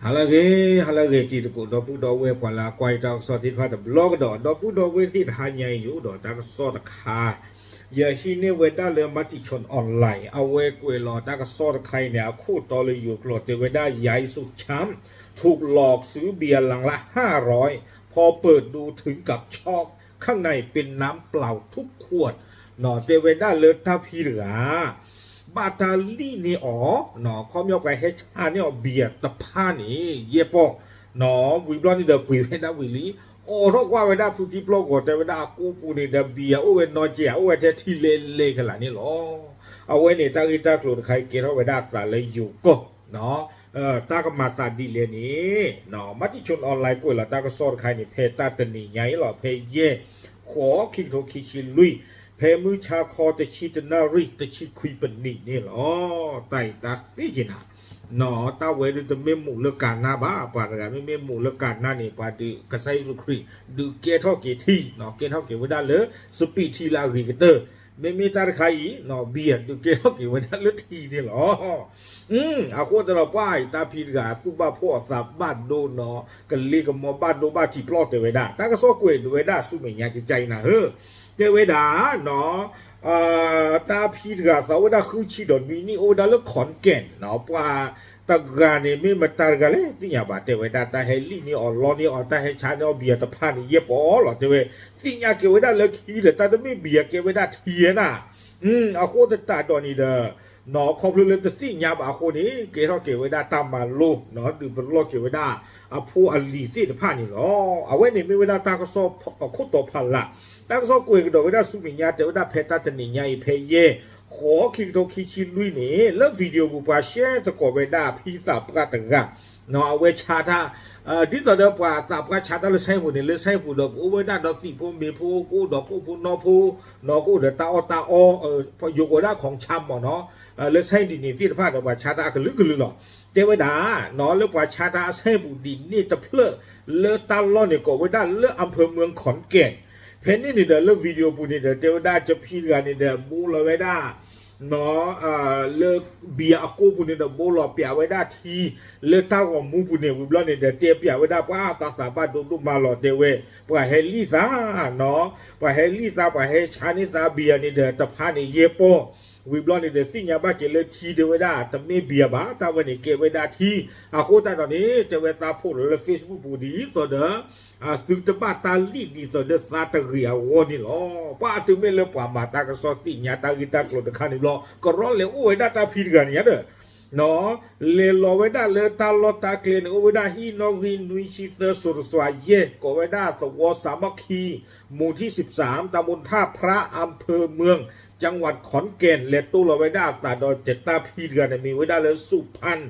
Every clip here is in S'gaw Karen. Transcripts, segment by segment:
ဟါလၢအဂ့ၤ, ဟါလၢအဂ့ၤတံၤသကိး ဒီပုၢ်ဒီဝဲၢ်ပှၤလၢအကွၢ်ယတၢ်ကစီၣ်သ့ၣ်တဖၣ်တဘျီကဒီး, ဒီပုၢ်ဒီဝဲၢ်သ့ၣ်တဟါညါအံၤ ယအိၣ်ဒီးတၢ်ကစီၣ်တခါ, ယဟံးန့ၢ်ဝဲဒၣ်လၢ Matichon Online အဝဲကွဲးလီၤတၢ်ကစီၣ်တခါအံၤန့ၣ် အခိၣ်တီလၢယိၤကျိာ်တဲဝဲဒၣ် ยายสุชาติ ถูกหลอกซื้อเบียร์ลังละห้าร้อย พอเปิดดูถึงกับช็อก ข้างในเป็นน้ำเปล่าทุกขวด တဲဝဲဒၣ်လၢတၢ်ဖံးတဂၤ ဘၣ်တၢ်လံၣ်န့ၢ်အီၤ, ခီပညီပှၤဟဲဆါန့ၢ်အီၤဘံယၤတဖၣ်န့ၣ် ယဲၢ်ပီၢ်, ဝံၤဘျီန့ၣ်ဒီးပှ့ၤဝဲဒၣ်ဝံၤလံ, အိးထီၣ်ကွၢ်ဝဲဒၣ်ဖုသံပျီၢ်ဂီၤ တဲဝဲဒၣ်အကိၣ်ပူၤန့ၣ်ဒီး ဘံယၤအိၣ်ဝဲနီၢ်ကဲး အိၣ်ဝဲထဲထံလဲလဲကလာ်န့ၣ်လီၤ. အဝဲန့ၣ်တၢ်ဂ့ၢ်တၢ်ကျိၤတခါအံၤ ကဲထီၣ်ဝဲဒၣ်အသးလၢယိၤကီၢ် တၢ်ကမၤသးဒ်လဲၣ်န့ၣ်, Matichon Online ကွဲးလီၤတၢ်ကစီၣ်တခါအံၤန့ၣ် ဖဲတၢ်တနံၤညါအံၤလီၤ, ဖဲယဲၢ် ဃိး ခံကထိခံဆံလွံၢ်, ဖဲမုၢ်ဆါခီတဆံတနၣ်ရံၣ် တဆံခွံပနံးန့ၣ်လီၤ. တၢ်အံၤတၢ်သ့ၣ်ယနၤ, တၢ်ဝဲဒၣ်တမ့ၢ်မူးလၢကၤနါဘၣ်, ပှၤတဂၤမ့မ့ၢ်မူးလၢကၤနါန့ၣ် ပှၤဒုးကစၢ်ယ့ၣ်ၡူးခရံာ် ဒုးကဲထီၣ်က့ၤထံ, ကဲထီၣ်က့ၤဝဲဒၣ်လၢစပံးထံလၢအဂ့ၤကတၢၢ်, မ့မ့ၢ်တၢ်တခါအံၤ ဘံယၤဒုးကဲထီၣ်က့ၤဝဲဒၣ်လၢထံန့ၣ်လီၤ. အဃိသတးဒီးပှၤအံၤတၢ်ဖံးတဂၤ သူၣ်ဘၣ်ဖှီၣ်အသးဘၣ်ဒိနီၤ, ကလ့ကမီၤဘၣ်ဒိဘၣ်ထံးပျီၢ်တဲဝဲဒၣ်, တၢ်ကစီၣ်ကွဲးဒၣ်ဝဲဒၣ်ဆူမဲာ်ညါကကါအံၤနၤဧၢ, တဲဝဲဒၣ် တၢ်ဖံးတဂၤသးအိၣ်ဝဲဒၣ်ဃုဆံဒီးနွံနံၣ် အိၣ်ဝဲဒၣ်လၢ Khon Kaen နီၤ, ပှၤတဂၤန့ၣ်မ့ၢ်မတၤတဂၤလဲၣ် သ့ၣ်ညါဘၣ်, တဲဝဲဒၣ်တၢ်ဟဲလံၣ်န့ၢ်အီၤလီန့ၢ်အီၤ တၢ်ဟဲဆါန့ၢ်အီၤဘံယၤတဖၣ်န့ၣ် ယဲၢ်ပီၢ်လီၤ, တဲဝဲ သ့ၣ်ညါက့ၤဝဲဒၣ်လၢခံဒီး တၢ်တမ့ၢ်ဘံယၤကဲဝဲဒၣ်ထံနၤ, အဃိသတးဒီးန့ၣ်ဒီး နီၤ ခီဖျိလၢတသ့ၣ်ညါဘၣ်အဃိန့ၣ် ကဲထီၣ်က့ၤဝဲဒၣ်တၢ်မၤလိ ဒုးပလီၢ်က့ၤဝဲဒၣ်အဖိအလံၤသ့ၣ်တဖၣ်န့ၣ်လီၤ. အဝဲန့ၣ်မ့ၢ်ဝဲဒၣ်တၢ်ကစီၣ်အခိၣ်တီဖးလၢ်, တၢ်ကစီၣ်ကွဲးကဒီးဝဲဒၣ်ဆူမဲာ်ညါ တဲဝဲဒၣ်ဖဲတၢ်တနံၤညါအံၤ ဖဲယဲၢ် ဃိး ခံကထိခံဆံလွံၢ်န့ၣ် လၢ video ပူၤပှၤ share သကိးဝဲဒၣ်ဖံသးပှၢ်တဂၤ, နီၤ အဝဲဆါတၢ် ဒ်သိးဒီးပှၤသးပှၢ်ဆါတၢ်လၢ ဆိုင်ပူၤ န့ၣ်, လၢ ဆိုင်ပူၤ ဒီးကအိၣ်ဝဲဒၣ်ဒီးသံးဖိမ့ၤဖိ, ကအိၣ်ဒီးကိၣ်ဖိနီၢ်ဖိ, နီၤ ကအိၣ်ဒီးတၢ်အီၣ်တၢ်အီ, ယိၤကဝဲဒၣ် ของชำ မ့ၢ်နီၤ, လၢ ဆိုင် ဒ်န့ၣ်သ့ၣ်တဖၣ်ဒီး ပှၤဆါတၢ်အကလုာ်ကလုာ်လီၤ. တဲဝဲဒၣ် နီၤ လၢပှၤဆါတၢ်အ ဆိုင်ပူၤ ဒ်န့ၣ်တဖျၢၣ် လၢတၢ်လီၢ်န့ၣ် ကိးဝဲဒၣ်လၢ อำเภอเมืองขอนแก่น ဖဲန့ၣ်န့ၣ်ဒီး လၢ video ပူၤန့ၣ်ဒီး တဲဝဲဒၣ် ကဖံတဂၤန့ၣ်ဒီး ဘိလီၤဝဲဒၣ် နီၤ လၢဘံယၤအကိၣ်ပူၤန့ၣ်ဒီး ဘိလီၤပျးဝဲဒၣ်ထံ လၢတၢ်ဂီၤမူပူၤန့ၣ် ဝံၤဘျီန့ၣ်ဒီး တဲပျးဝဲဒၣ်ပှၤသးသးဘၣ်ဒိဒိၣ်မးလီၤ တဲဝဲ, ပှၤဟဲလံၣ်သး နီၤ ပှၤဟဲလံၣ်သး ပှၤဟဲဆါန့ၢ်သးဘံယၤန့ၣ်ဒီး တဖၣ်န့ၣ်ယဲၢ်ပီၢ်, ဝံၤဘျီန့ၣ်ဒီး သ့ၣ်ညါဘၣ်က့ၤလၢထံ တဲဝဲဒၣ် တမ့ၢ်ဘံယၤဘၣ်, တၢ်ဝဲန့ၣ်ကဲဝဲဒၣ်ထံ, အဃိသတးဒီးန့ၣ် တဲဝဲသးဖှိၣ်လီၤလၢ Facebook ပူၤ ဒ်သိးဒီး သုတဘၣ်တၢ်လံၣ်ဒ်သိးဒီးသးတဂ့ၤအဂီၢ်န့ၣ်လီၤ. ပှၤတုၤမ့ၢ်လၢပှၤမၤတၢ်ကစီၣ်သ့ၣ်ညါတၢ်ဂ့ၢ်တၢ်ကျိၤတခါန့ၣ်ဘျီ ကရီလဲၤအိၣ်ဝဲဒၣ်တၢ်ဖံတဂၤန့ၣ်ဒီး နီၤ လဲၤလီၤဝဲဒၣ်လၢတၢ်လီၢ်တၢ်ကျဲန့ၣ် အိၣ်ဝဲဒၣ်ဟံၣ်နီၣ်ဂံၢ်နွံဆံသၢစိၤတစွၤယဲၢ် ကိးဝဲဒၣ် သဝီစာမၢ်ခံ หมู่ที่สิบสาม ตำบลท่าพระ อำเภอเมือง จังหวัดขอนแก่น လဲၤတိၢ်လီၤဝဲဒၣ်အသးဒီးတၢ်ဖံတဂၤန့ၣ် မ့ၢ်ဝဲဒၣ်လၢ สุพรรณ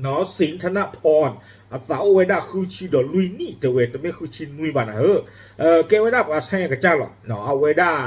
နီၤ สินธนพร အသးအိၣ်ဝဲဒၣ်ဃုဆံဒီးလွံၢ်နံၣ် တဲဝဲ တမ့ၢ်ဃုဆံနွံဘၣ်နၤဧၢ, ကဲဝဲဒၣ်ပှၤဆါအကစၢ်လီၤ. အဝဲဒၣ်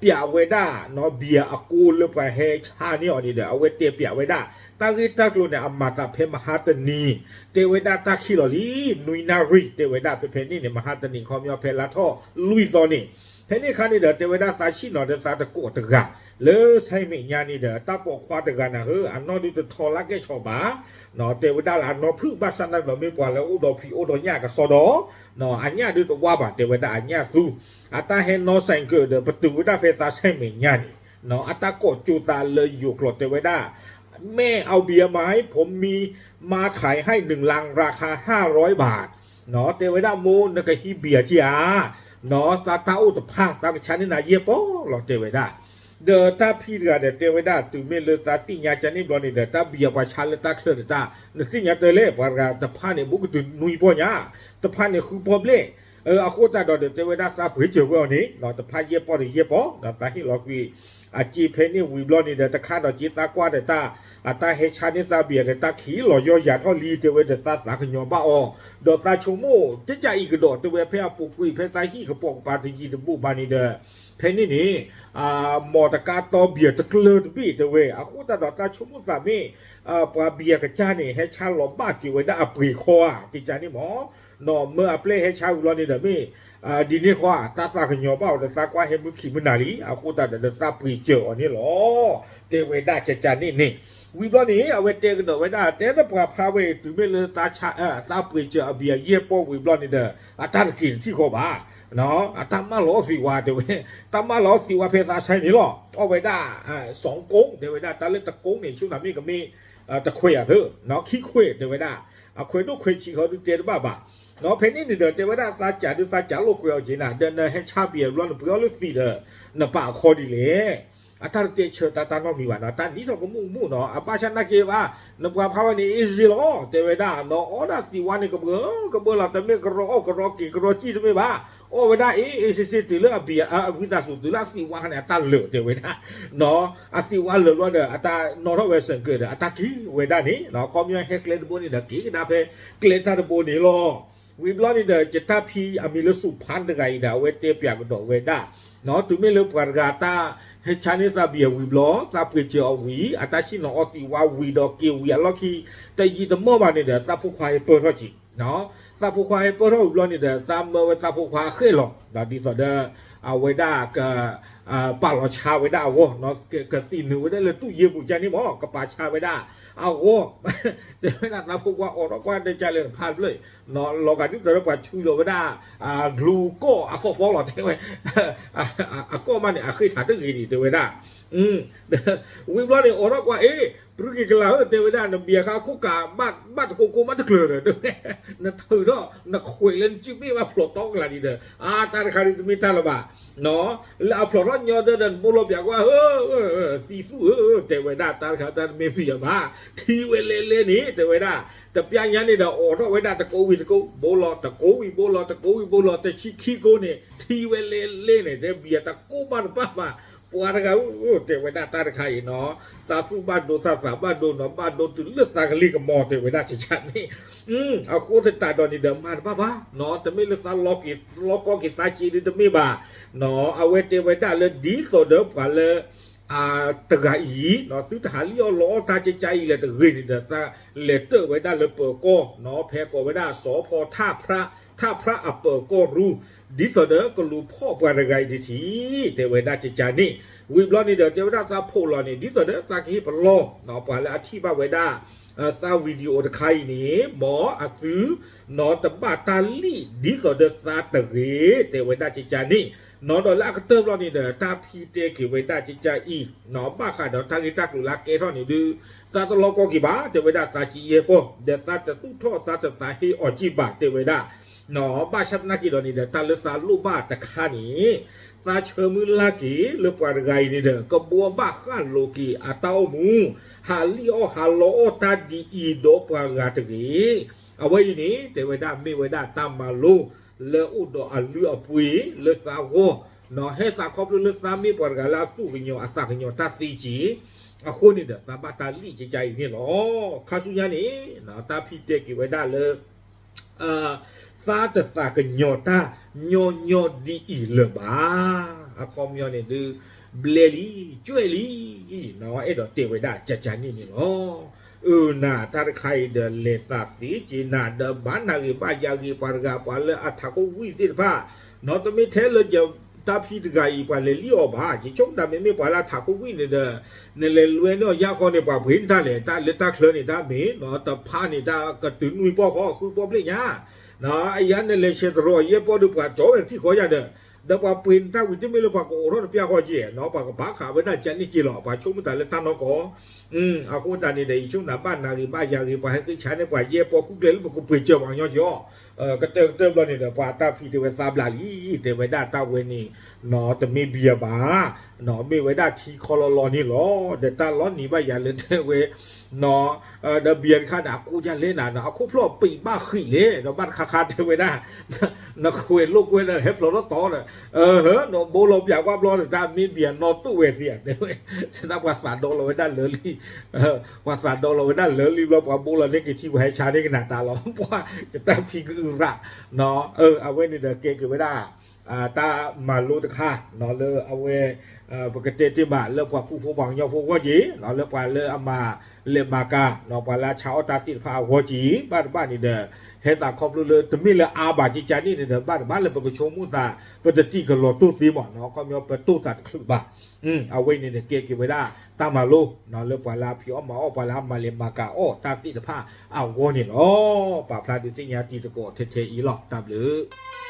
ပျးဝဲဒၣ် နီၤ ဘံယၤအကိၣ်လၢပှၤဟဲဆါန့ၢ်အီၤန့ၣ်ဒီး အဝဲတဲပျးဝဲဒၣ် တၢ်ဂ့ၢ်တၢ်ကျိၤန့ၣ် အမၤသးဖဲမဟါတနံၤ တဲဝဲဒၣ်တၢ်ခံးလီၤလံ နွံနၣ်ရံၣ် တဲဝဲဒၣ် ဖဲဖဲန့ၣ်န့ၣ် မဟါတနံၤ ခီပညီဖဲလါထီၣ်လွံၢ်သီန့ၣ်, ဖဲန့ၣ်အခါန့ၣ်ဒီး တဲဝဲဒၣ်သးဆံၣ်နီၤဒီးသးတကိးတဂၤ လၢ ဆိုင် မဲာ်ညါန့ၣ်ဒီး တၢ်ပိာ်ခွါတဂၤနၤဧၢ, အနီၢ်ဒုးတထီလၢကဲၣ်ဆိးဘၣ်, တဲဝဲဒၣ်လၢအနီၢ်ဖုၣ်ဘၣ်ဆၣ်န့ၣ်ဒီး မ့ၢ်ပှၤလၢအိၣ်ဒီးဖံးအိၣ်ဒီးညၣ်ကစီဒီ, အညၣ်ဒုးတဝါဘၣ် တဲဝဲဒၣ်အညၣ်သူ, အတၢ်ဟဲနီၣ် ဆိုင်ကယ် ဒီး ပတုာ်ဝဲဒၣ်ဖဲသး ဆိုင် မဲာ်ညါန့ၣ်, အတၢ်ကိးကၠိသးလၢယိၤကျိာ်တဲဝဲဒၣ် แม่เอาเบียร์มาให้ผม มีมาขายให้หนึ่งลังราคาห้าร้อยบาท တဲဝဲဒၣ်မိၢ်နကဟံးဘံယၤက့ၤဧါ, သးတၢ်အိၣ်တဖၣ် သးကဆါန့ၢ်နၤယဲၢ်ပီၢ်လီၤ တဲဝဲဒၣ်, ဒီးတၢ်ဖံတဂၤဒီးတဲဝဲဒၣ် တုၤမ့ၢ်လၢသးသ့ၣ်ညါကန့ၣ်ဘျီန့ၣ်ဒီး တၢ်ဘံယၤပှၤဆါလၢတၢ်ချၢဒီးတၢ် နသ့ၣ်ညါတၢ်လဲၣ် ပှၤတဂၤတဖၣ်န့ၣ် ဘူးကတုၤနွံပီၢ်ညါ, တဖၣ်န့ၣ်ဃုပီၢ်ဘျဲၣ်, အဃိသတးဒီးဒီးတဲဝဲဒၣ်သးပှ့ၤစၢၤဝဲအီၤန့ၣ် တဖၣ်ယဲၢ်ပီၢ်ဒီးယဲၢ်ပီၢ် သးဟ့ၣ်လီၤကွံာ် အစ့ဖဲန့ၣ်ဝံၤဘျီန့ၣ်ဒီး တခါဒီးက့သးကွၢ်ဒီးတၢ် အတၢ်ဟဲဆါန့ၢ်သးဘံယၤဒီးတၢ်ခံးလီၤယီၢ်ယၤထီၣ်လံ တဲဝဲဒီးသးသးကညီၤဘၣ်အီၤ, ဒီးသးဆိကမိၣ် ကကၢ်အံၤကဒီး တဲဝဲဖဲအပူၤကွံာ် ဖဲသးဟံၣ်ကပိာ်ကပၤတယံၤတဘူးဘၣ်န့ၣ်ဒီး ဖဲန့ၣ်န့ၣ် မီၢ်တကါတီဘံယၤတကျၢၤတဘ့ၣ်တဲဝဲ အဃိသတးဒီးသးဆိကမိၣ်သးမ့ၢ် ပှၤဘံယၤကစၢ်န့ၣ် ဟဲဆါလီၤဘၣ်က့ၤဝဲဒၣ်အပှ့ၤခီဧါ ကကၢ်န့ၣ်မီၢ် နီၢ်မၢအပျဲၢ်ဟဲဆါဝံၤလီၤန့ၣ်ဒီးမ့ၢ် ဒ်န့ၣ်ဃီ တၢ်သးကညီၤဘၣ်အီၤဒီး သးကွၢ်ဟဲမုၢ်ခံမုၢ်နၤလံ, အဃိသတးဒီး သးပှ့ၤစၢၤအီၤန့ၣ်လီၤ. တဲဝဲဒၣ်ကကန့ၣ်န့ၣ်, ဝံၤဘျီန့ၣ် အဝဲတဲကဒီးဝဲဒၣ် တဲနပှၤဖးဝဲအံၤ တုၤမ့ၢ်လၢ သးပှ့ၤစၢၤအဘံၣ်အယဲၢ်ပီၢ်ဝံၤဘျီန့ၣ်ဒီး အတၢ်တက့ၤတထံၣ်ဃီဘၣ်, အတၢ်မၢလီၤအီၣ်သံးဝါတဲဝဲ, တၢ်မၢလီၤအီၣ်သံးဝါဖဲသးဆါန့ၣ်လီၤ. အီၣ်ဝဲဒၣ် စီၤကိၣ် တဲဝဲဒၣ် တၢ်လၢတကိၣ်န့ၣ် ဆူနၤမ့ၢ်ကမ့ၢ် တခွဲးအသၢ ခံခွဲးတဲဝဲဒၣ်, အခွဲးဒိၣ်ခွဲးဆံးဃီဒုးတဲတဘၣ်ဘၣ်. ဖဲန့ၣ်န့ၣ်ဒီး တဲဝဲဒၣ် သးစးဒုးသးစးလိာ်ကွဲအီၤက့ၤနၤ ဒီးနဟဲဆါဘံၣ်အဘျီ နပှ့ၤအီၣ်လၢသံးဒီး နပာ်အခီဒ်လဲၣ်. အတၢ်တတဲဆၢတၢ်တၢ်နီတမံၤဘၣ်နီၤ, တၢ်နံၤထီၣ်ကမူၣ်ကမူၣ်နီၤ, အဘၣ်ဆၣ်နာ်က့ဘၣ်, နပှၤဖးဝဲန့ၣ် easy လီၤ တဲဝဲဒၣ်နီၤ, အီၣ်ဒၣ်သံးဝါန့ၣ် ကဘၢကဘၢလီၤ, တမ့ၢ်ကရီအီၣ်ကရီက့ၤကရီကံၣ်တမ့ၢ်ဘၣ်, အီၣ်ဝဲဒၣ် အ့ အ့စ့စ့ တုၤလၢအဘံၣ် ဝံသးစူၤ တုၤလၢအသံးဝါခါန့ၣ် အတၢ်လၢာ်တဲဝဲဒၣ် နီၤ, အသံးဝါလၢာ်ဘျီဒီး အတၢ်နီၣ်ထီၣ်ဝဲစၢၣ်ကၢၣ်ဒီး အတၢ်က့ၤဝဲဒၣ်န့ၣ်နီၤ, ခီပညီဟဲကျဲတဘိန့ၣ်ဒီး က့ၤကဒါဖဲကျဲတၢ်တဘိန့ၣ်လီၤ. ဝံၤဘျီန့ၣ်ဒီး ယတၢ်ဖံအမံၤလၢ စူးဖၣ်တဂၤအံၤဒီး အဝဲတဲပၠးကဒီးဝဲဒၣ်, တုၤမ့ၢ်လၢပှၤတဂၤတၢ်ဟဲဆါန့ၢ်သးဘံၣ်အဝံၤဘျီ သးပှ့ၤစၢၤအီၤဝံၤ အတၢ်ဆ့ၣ်နီၤအီၣ်သံးဝါဝံၤဒီးက့ၤဝံၤအလီၢ်ခံ တယံာ်တမီၢ်ဘၣ်န့ၣ်ဒီး သးဖိခွါဟဲပၢၢ်ထီၣ်က့ၤ သးဖိခွါဟဲပၢၢ်ထီၣ်ဝံၤဘျီန့ၣ်ဒီး သးမၢဝဲသးဖိခွါအဃဲၣ်လီၤ, ဒ်သိးဒီး အဝဲဒၣ်က ပာ်လီၤဆါဝဲဒၣ်အဂီၢ်, ကသံးနုာ်ဝဲဒၣ်လၢတူၢ်ယ့ၢ်ပူၤကန့ၣ်မ့ၢ် ကပာ်ဆါဝဲဒၣ်အဂီၢ်, တဲဝဲဒၣ်သးဖိခွါအိးထီၣ်ကွၢ်ဒီးကလဲၣ်နဖးတဖျၢၣ်, လီၤဂာ်ဒ်သိးဒီးပှၤဆူလီၤဝဲဒၣ် ကလူးကီၢ်အသီသီလီၤ တဲဝဲ, အကီၢ်မးန့ၣ် အဃ့ၢ်ထးတဂ့ၤဒံး တဲဝဲဒၣ် ဝံၤဘျီန့ၣ် အိးထီၣ်ကွၢ် အ့ ပြူက့ၤကလးဧၢ တဲဝဲဒၣ် နဘံၣ်အခါခိၣ်ကး ဘၣ်တကိးကိးမးတကျၢၤဒီး တဲဝဲ, နထုးထီၣ် နခွဲးလၢနစုမ့ၢ်ဘၣ်ဖျိးတီကလးဒံးဒီး အါ တၢ်တခါဒ်တမ့ၢ်တၢ်လၢၤဘၣ်, လၢအဖျိးထီၣ်ညီသၢဒီး နဘိလီၤပၠးကွၢ်ဧၢ, သံသူဧၢ, တဲဝဲဒၣ် တၢ်တခါတၢ်တမ့ၢ်ဘံၣ်အဘၣ်, ထံဝဲလဲလဲန့ၣ် တဲဝဲဒၣ်, တပျၢ်ညါန့ၣ်ဒီး အိးထီၣ်ဝဲဒၣ်တကိးဝံၤတကိး ဘိလီၤ တကိးဝံၤဘိလီၤ တကိးဝံၤဘိလီၤ တဆံခံကိးန့ၣ် ထံဝဲလဲလဲန့ၣ် တဲဘံၣ်အတကိးဘၣ်တဘၣ်ဘၣ်, ပှၤတဂၤဧၢ, တဲဝဲဒၣ်တၢ်တခါအံၤနီၤ, သးသူၣ်ဘၣ်ဒိသးသးဘၣ်ဒိနီၤ ဘၣ်ဒိတုၤလၢသးကလံၤကမီၤ တဲဝဲဒၣ်ကကန့ၣ်, အဃိသတးဒီးန့ၣ်ဒီး မၤတဘၣ်ဘၣ်နီၤ, တမ့ၢ်လၢသးလီၤက့ၤ လီၤကီက့ၤသးက့ၤဒ်တမ့ၢ်ဘၣ်, အဝဲတဲဝဲဒၣ်လၢဒ်သိးဒီးပှၤလၢ တဂၤအံၤ သုတဟးလံၣ်အီၣ်လီအီၣ်တၢ်ကကါအံၤလၢၤတဂ့ၤန့ၣ်ဒီး သးလဲၤတၢၣ်ဝဲဒၣ်လၢပၢၤကီၢ်နီၤ, ဖဲကိးဝဲဒၣ်စီၤဖီထၣ်ဖြၣ် ထၣ်ဖြၣ်အပၢၤကီၢ်ရူ ဒ်သိးဒီးကလူၤဖီၣ်ပှၤတဂၤအံၤတထံၣ် တဲဝဲဒၣ်ကကန့ၣ်, ဝံၤဘျီန့ၣ်ဒီး တဲဝဲဒၣ်သးဖိးလီၤန့ၣ် ဒ်သိးဒီးသးကဟ့ၣ်ပလီၢ် ပှၤလၢအထံၣ်ဘၣ်ဝဲဒၣ် သး video တခါအံၤန့ၣ် မ်အသု နီတဘၣ်တၢ်လံၣ် ဒ်သိးဒီးသးတဂ့ၤ တဲဝဲဒၣ်ကကန့ၣ်, နီၤဒီးလၢအကတၢၢ်ဘျီန့ၣ်ဒီး တၢ်ဖံတဲက့ၤဝဲဒၣ်ကကအံၤ နီၤ ဘၣ်ဃးဒီးတၢ်ဂ့ၢ်တၢ်ကျိၤလၢအကဲထီၣ်န့ၣ်ဒုး သးတလီၤကီက့ၤဘၣ် တဲဝဲဒၣ်သးက့ယဲၢ်ပီၢ် ဒီးသးတသူၣ်ထီၣ်သးတသးဟ့အီၤက့ၤဘၣ် တဲဝဲဒၣ် ဘၣ်ဆၣ်သနာ်က့ဒီးန့ၣ်ဒီး တၢ်လၢသးလိၣ်ဘၣ်တခါန့ၣ် သးဆၢမုၢ်လၢ်က့ၤလၢပှၤတဂၤအံၤန့ၣ်ဒီး ကဘှီဘၣ်ဃးလိာ်က့ၤအတၢ်အိၣ်မူ ဟးလံၣ်အီၣ်ဟးလီအီၣ်တၢ်ဒ်အံၤဒီးပှၤဂၤတဂ့ၤ. အဝဲအံၤန့ၣ် တဲဝဲဒၣ်မ့ၢ်ဝဲဒၣ်တၢ်မၤလိလၢအိၣ်ဒီးအလုၢ်အပှ့ၤလၢသးဂီၢ် ဟဲသးခီဖျိလၢသးမ့ၢ်ပှၤတဂၤလၢအသူၣ်ကညီၤအသးကညီၤတၢ်သ့က့ၤ အဃိန့ၣ်ဒီး သးဘၣ်တၢ်လံၣ်ကကအံၤန့ၣ်လီၤ. ခါဆူညါန့ၣ် တၢ်ဖံတဲက့ၤဝဲဒၣ်လၢ သးတသးကညီၤတၢ်ညီညီဒ်အံၤလၢၤဘၣ်. အခီပညီန့ၣ်ဒုး ဘျဲလံ ကွဲးလံ အဲၣ်ဒိးတဲဝဲဒၣ်ကကန့ၣ်န့ၣ်လီၤ. အၢ နၤတၢ်တခါအံၤဒီးလဲၤသးသ့က့ၤနၤဒီး ဘၣ်နၢ်ဂ့ၤဘၣ်ယၤဂ့ၤ ပှၤတဂၤပှၤလၢအထးခိၣ်ဝံၣ်သ့ၣ်တဖၣ် နီၤ တမ့ၢ်ထဲလၢယတၢ်ဖံတဂၤအံၤ ပှၤလဲၤလံၣ်အီၤဘၣ်. ယဆိကမိၣ်တၢ်မ့မ့ၢ်ပှၤလၢအထးခိၣ်ဝံၣ်န့ၣ်ဒီး နလဲၤလွဲန့ၢ်အီၤယၢ်ဃီန့ၣ် ပှၤပှ့ၤနတၢ်လဲၣ် တၢ်လၢတၢ်ချၢန့ၣ် တၢ်မ့ၢ်နီၤ တဖးန့ၣ် တၢ်ကတုၤနွံပီၢ်ဃီ ဃုပီၢ်ဘျဲၣ်ညါ အယါနလဲၤဆဲးတရီယဲၢ်ပီၢ်ဒီး ပှၤကၠီဝဲတထံၣ်ဃီယၤဒီး ဒီးပှၤပှ့ၤနတၢ်ဝံၤတမ့ၢ်လၢပှၤကအိးထီၣ်တပျၢ်ဃီက့နီၤ ပှၤကဘၣ်ဃးဝဲဒၣ်ကန့ၣ်က့လီၤ. ပှၤဆိကမိၣ်တၢ်လၢတၢ်နီၢ်ကီၢ် အဃိသတးန့ၣ်ဒီး ယဆိကမိၣ်ဘၣ်နၢ်ဂ့ၤဘၣ်ယၤဂ့ၤ ပှၤဟဲဃ့ဆါန့ၢ်ပှၤယဲၢ်ပီၢ်ကူၣ်ကျဲလၢပကပှ့ၤစၢၤပှၤကညီက့အီၤ ကတၢၢ်ကတၢၢ်ဘျီန့ၣ်ဒီး ပှၤတၢ်ဖံတဲဝဲသးဘျးလံ တဲဝဲဒၣ်တၢ်ဝဲန့ၣ် နီၤ တမ့ၢ်ဘံၣ်အဘၣ် မ့ၢ်ဝဲဒၣ်ထံခီလီၤလီၤန့ၣ်လီၤ. ဒီးတၢ်လီၤနံၤဘၣ်ယၤလၢတဲဝဲ နီၤ ဒီးဘံၣ်တခါန့ၣ် အကိးယၤလဲၣ်နၤ အခိၣ်ဖျီၣ်ပံးဘၣ်ဃံးလဲၣ် ဒီးဘၣ်တခါခါတဲဝဲဒၣ် နခွဲးလိာ်ကွဲဒီး ဟဲဖျိးထီၣ်တီဒီး နဘိလီၤပၠးကွၢ်ဘျီဒီး တၢ်မ့ၢ်ဘံၣ်အနီၢ်တူၢ်ဝဲသ့ဧါ တဲဝဲ တၢ်ပှၤသးဒီလီၤဝဲဒၣ်လၢလံ ပှၤသးဒီလီၤဝဲဒၣ်လၢလံဘျီ ပှၤဘိလီၤန့ၢ်က့ၤထံ ပှၤဟဲဆါန့ၢ်ကနၤတၢ်လီၤ ပှၤယတၢ်ဖံကအုရၣ် နီၤ အဝဲန့ၣ်ဒီးကဲက့ၤဝဲဒၣ် တၢ်မၤလိတခါ လၢအဝဲ ပကတဲတ့ၢ်ဘၣ်လၢပှၤကူၣ်ဖိပှၤကညီဖိအဂီၢ်က့ၤ လၢပှၤလၢအမၤလဲၤမၤကၤ ပှၤလၢအဆါအီၣ်တၢ်သ့ၣ်တဖၣ်အဂီၢ်က့ၤ ဘၣ်တဘၣ်န့ၣ်ဒီး ဟဲသးခီဖျိလၢတမ့ၢ်လၢအါဘၣ်ကကန့ၣ်န့ၣ်ဒီး ဘၣ်တဘၣ်လၢပကဆိကမိၣ်သး ပတတံၢ်ကလီၤတိၢ်သ့မး ခီပညီပတိၢ်သးတချုးဘၣ်. အဝဲန့ၣ်န့ၣ် ကဲက့ၤဝဲဒၣ်တၢ်မၤလိ လၢပှၤလၢအဖံးအီၣ်မၤအီၣ် ပှၤလၢအမၤလဲၤမၤကၤအီၣ်တၢ်သ့ၣ်တဖၣ်အဂီၢ်န့ၣ်လီၤ. ပာ်ဖျါဒုးသ့ၣ်ညါတံၤသကိးထဲထဲအံၤလီၤ. တၢ်ဘျုး